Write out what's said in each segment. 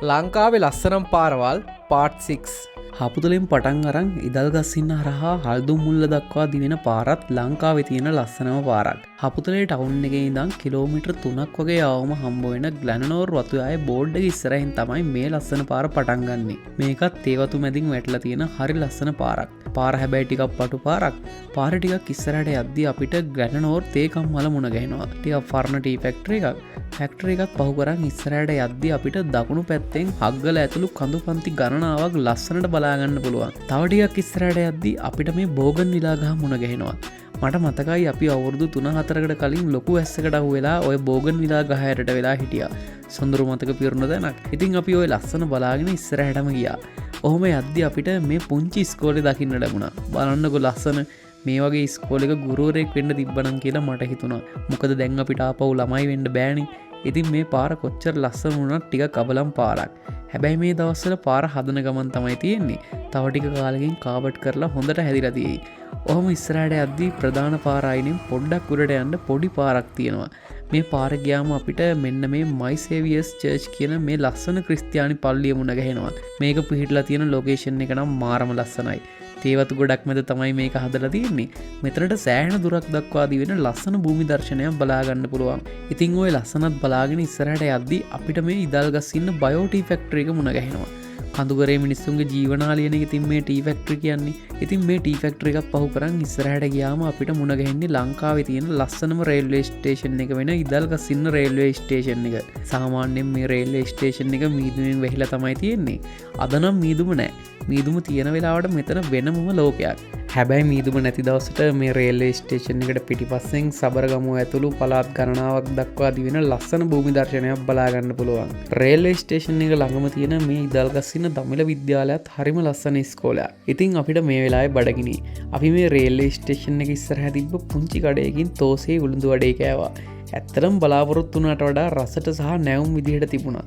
ලංකාවේ ලස්සනම් පාරවල් පාට් 6. හපුතලෙන් පටන් අරන් ඉදල්ගස්සින්න හරහා හල්දුම්මුල්ල දක්වා දිවෙන පාරත් ලංකාවේ තියෙන ලස්සනම පාරක්. හපුතලේ ටවුන් එකේ ඉඳන් කිලෝමීටර් 3ක් වගේ ආවම හම්බ වෙන ග්ලැනනෝර් වතුයායේ බෝඩ් එක ඉස්සරහින් තමයි මේ ලස්සන පාර පටන් ගන්නෙ. මේකත් තේ වතු මැදින් වැටලා තියෙන හරි ලස්සන පාරක්. පාර හැබැයි ටිකක් පටු පාරක්. පාර ටිකක් ඉස්සරහට යද්දි අපිට ග්ලැනනෝර් තේ කම්මල මුණ ගැහෙනවා. ටිකක් පරණ ටී ෆැක්ටරි එකක්. ෆැක්ටරි එකත් පහු කරන් ඉස්සරහට යද්දි අපිට දකුණු පැත්තෙන් හග්ගල ඇතුළු කඳු පන්ති ගණනාවක් ලස්සනට බලාගන්න පුළුවන්. තව ටිකක් ඉස්සරහට යද්දි අපිට මේ බෝගන් විලා ගහ මුණ ගැහෙනවා. මට මතකයි අපි අවුරුදු 3-4කට කලින් ලොකු වැස්සකට අහු වෙලා ඔය බෝගන් විලා ගහ යටට වෙලා හිටියා. සොඳුරු මතක පිරුණ තැනක්. ඉතින් අපි ඔය ලස්සන බලාගෙන ඉස්සරහටම ගියා. ඔහොම යද්දි අපිට මේ පුංචි ඉස්කෝලේ දකින්න ලැබුණා. බලන්නකෝ ලස්සන මේ වගේ ඉස්කෝලේක ගුරුවරයෙක් වෙන්න තිබ්බනම් කියලා මට හිතුණා. මොකද දැන් අපිට ආපහු ළමයි වෙන්න බෑනේ. ඉතින් මේ පාර කොච්චර ලස්සන වුණත් ටිකක් අබලම් පාරක්. හැබැයි මේ දවස්වල පාර හදන ගමන් තමයි තියෙන්නේ. තව ටික කාලෙකින් කාපට් කරලා හොඳට හැදිලා තියෙයි. ඔහොම ඉස්සරහට යද්දි ප්‍රධාන පාර අයිනෙන් පොඩ්ඩක් උඩට යන්න පොඩි පාරක් තියෙනවා. මේ පාර ගියාම අපිට මෙන්න මේ මයි සේවියර්ස් චර්ච් කියන මේ ලස්සන ක්‍රිස්තියානි පල්ලිය මුණ ගැහෙනවා. මේක පිහිටලා තියෙන ලොකේෂන් එක නම් මාරම ලස්සනයි. තේවතු ගොඩක් මැද තමයි මේක හදලා තියෙන්නේ. මෙතනට සෑහෙන දුරක් දක්වා දිවෙන ලස්සන භූමි දර්ශනයක් බලා ගන්න පුළුවන්. ඉතින් ඔය ලස්සනත් බලාගෙන ඉස්සරහට යද්දි අපිට මේ ඉදල්ගස් ඉන්න බයෝ ටී ෆැක්ටරි එක මුණ ගැහෙනවා. කඳුකරේ මිනිස්සුන්ගේ ජීවනාලියන එක ඉතින් මේ ටී ෆැක්ටරි කියන්නේ. ඉතින් මේ ටී ෆැක්ටරි එකක් පහු කරන් ඉස්සරහට ගියාම අපිට මුණ ගැහෙන්නේ ලංකාවේ තියෙන ලස්සනම රේල්වේ ස්ටේෂන් එක වෙන ඉදල්ගස්සින්න රේල්වේ ස්ටේෂන් එක. සාමාන්‍යයෙන් මේ රේල්වේ ස්ටේෂන් එක මීදුමෙන් වැහිලා තමයි තියෙන්නේ. අද නම් මීදුම නෑ. මීදුම තියෙන වෙලාවට මෙතන වෙනමම ලෝකයක්. හැබැයි මීදුම නැති දවසට මේ රේල්වේ ස්ටේෂන් එකට පිටිපස්සෙන් සබරගමුව ඇතුළු පළාත් ගණනාවක් දක්වා දිවෙන ලස්සන භූමි දර්ශනයක් බලා ගන්න පුළුවන්. රේල්වේ ස්ටේෂන් එක ළඟම තියෙන මේ ඉදල්ගස්සින්න දමිළ විද්‍යාලයත් හරිම ලස්සන ඉස්කෝලයක්. ඉතින් අපිට මේ වෙලාවේ බඩගිනි. අපි මේ රේල්වේ ස්ටේෂන් එක ඉස්සරහ තිබ්බ පුංචි කඩයකින් තෝසේ උළුඳු වඩේ කෑවා. ඇත්තටම බලාපොරොත්තු වුණාට වඩා රසට සහ නැවුම් විදිහට තිබුණා.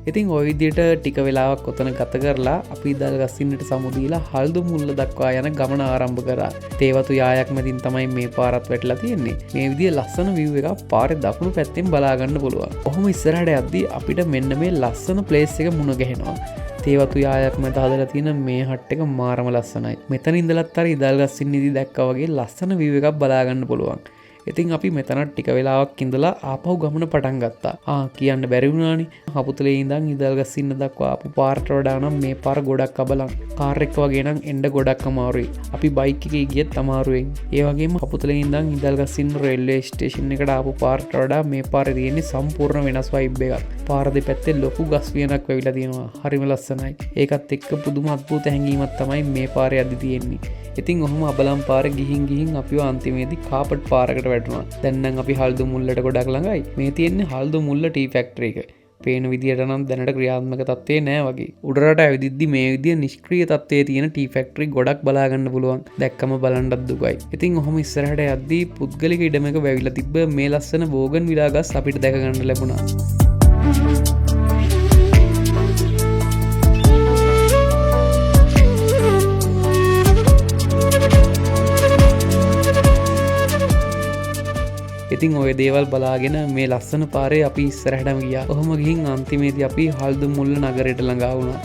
ඉතින් ඔය විදිහට ටික වෙලාවක් ඔතන ගත කරලා අපි ඉදල්ගස්සින්නට සමුදීලා හල්දුම්මුල්ල දක්වා යන ගමන ආරම්භ කරා. තේවතු යායක් මැදින් තමයි මේ පාරත් වැටලා තියෙන්නේ. මේ විදිය ලස්සන විව් එකක් පාරේ දකුණු පැත්තෙන් බලා ගන්න පුළුවන්. ඔහොම ඉස්සරහට යද්දී අපිට මෙන්න මේ ලස්සන ප්ලේස් එක මුණ ගැහෙනවා. තේවතු යායක් මැද හදලා තියෙන මේ හට් එක මාරම ලස්සනයි. මෙතන ඉඳලත් අර ඉදල්ගස්සින්නේදී දැක්කා වගේ ලස්සන විව් එකක් බලා ගන්න පුළුවන්. ඉතින් අපි මෙතනත් ටික වෙලාවක් ඉඳලා ආපහු ගමන පටන් ගත්තා. කියන්න බැරි වුණානේ. හපුතලේ ඉඳන් ඉදල්ගස්සින්න දක්වා ආපු පාරට වඩා නම් මේ පාර ගොඩක් අබලන්. කාර් එක වගේ නම් එන්න ගොඩක් අමාරුයි. අපි බයික් එකේ ගියත් අමාරුවෙන්. ඒ වගේම හපුතලේ ඉඳන් ඉදල්ගස්සින්න රේල්වේ ස්ටේෂන් එකට ආපු පාරට වඩා මේ පාරේ තියෙන්නේ සම්පූර්ණ වෙනස් වයිබ් එකක්. පාර දෙපැත්තේ ලොකු ගස් වියනක් වැවිලා තියෙනවා. හරිම ලස්සනයි. ඒකත් එක්ක පුදුම අద్భుත හැඟීමක් තමයි මේ පාරේ යද්දි තියෙන්නේ. ඉතින් ඔහොම අබලම් පාර ගිහින් ගිහින් අපිව අන්තිමේදී කාපට් පාරකට වැටුණා. දැන් නම් අපි හල්දුම්මුල්ලට ගොඩක් ළඟයි. මේ තියෙන්නේ හල්දුම්මුල්ල ටී ෆැක්ටරි එක. පේන විදියට නම් දැනට ක්‍රියාත්මක තත්ත්වේ නෑ වගේ. උඩරට ඇවිදිද්දි මේ විදිය නිෂ්ක්‍රීය තත්ත්වයේ තියෙන ටී ෆැක්ටරි ගොඩක් බලා ගන්න පුළුවන්. දැක්කම බලන්නත් දුකයි. ඉතින් ඔහොම ඉස්සරහට යද්දි පුද්ගලික ඉඩමක වැවිලා තිබ්බ මේ ලස්සන බෝගන් විලා ගස් අපිට දැක ගන්න ලැබුණා. ඉතින් ඔය දේවල් බලාගෙන මේ ලස්සන පාරේ අපි ඉස්සරහටම ගියා. ඔහොම ගිහින් අන්තිමේදී අපි හල්දුම්මුල්ල නගරයට ළඟා වුණා.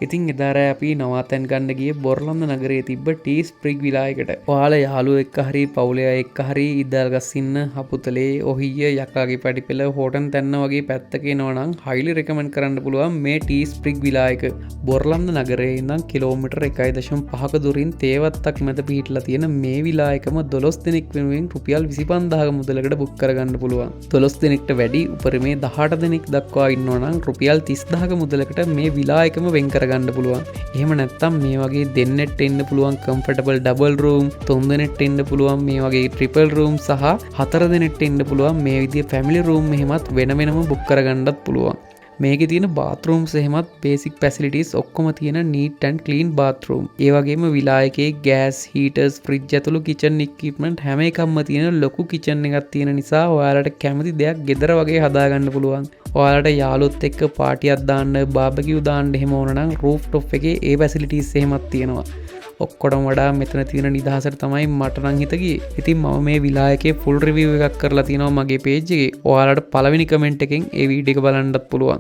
ඉතින් එදා රෑ අපි නවාතැන් ගන්න ගියේ බොරලන්ද නගරයේ තිබ්බ ටී ස්ප්‍රිග් විලා එකට. ඔයාලා යාළුවෝ එක්ක හරි පවුලේ අය එක්ක හරි ඉදල්ගස්සින්න හපුතලේ ඔහිය යකාගේ පැටිපෙළ හෝටන් තැන්න වගේ පැත්තක එනවා නම් හයිලි රෙකමන්ඩ් කරන්න පුළුවන් මේ ටී ස්ප්‍රිග් විලා එක. බොරලන්ද නගරයේ ඉඳන් කිලෝමීටර් 1.5ක දුරින් තේවත්තක් මැද පිහිටලා තියෙන මේ විලා එකම 12 දෙනෙක් වෙනුවෙන් රුපියල් 25,000 මුදලකට බුක් කරගන්න පුළුවන්. 12 දෙනෙක්ට වැඩි උපරිමේ 18 දෙනෙක් දක්වා ඉන්නවා නම් රුපියල් 30,000ක මුදලකට මේ විලා එකම වෙන් කරගන්න පුළුවන්. එහෙම නැත්නම් මේ වගේ දෙන්නෙක්ට එන්න පුළුවන් කම්ෆර්ටබල් ඩබල් රූම්, තුන් දෙනෙක්ට එන්න පුළුවන් මේ වගේ ට්‍රිපල් රූම් සහ හතර දෙනෙක්ට එන්න පුළුවන් මේ විදිය ෆැමිලි රූම් එහෙමත් වෙන වෙනම බුක් කරගන්නත් පුළුවන්. මේකේ තියෙන බාත්රූම්ස් එහෙමත් බේසික් ෆැසිලිටිස් ඔක්කොම තියෙන නීට් ඇන්ඩ් ක්ලීන් බාත්රූම්. ඒ වගේම විලා එකේ ගෑස්, හීටර්ස්, ෆ්‍රිජ් ඇතුළු කිචන් ඉක්විප්මන්ට් හැම එකක්ම තියෙන ලොකු කිචන් එකක් තියෙන නිසා ඔයාලට කැමති දෙයක් ගෙදර වගේ හදාගන්න පුළුවන්. ඔයාලට යාළුවොත් එක්ක පාටියක් දාන්න, බාබකියු දාන්න එහෙම ඕන නම් රූෆ් টොප් එකේ ඒ ෆැසිලිටිස් එහෙමත් තියෙනවා. ඔක්කොටම වඩා මෙතන තියෙන නිදහසට තමයි මට නම් හිත ගියේ. ඉතින් මම මේ විලා එකේ ෆුල් රිවිව් එකක් කරලා තිනවා මගේ පේජ් එකේ. ඔයාලට පළවෙනි කමෙන්ට් එකෙන් ඒ වීඩියෝ එක බලන්නත් පුළුවන්.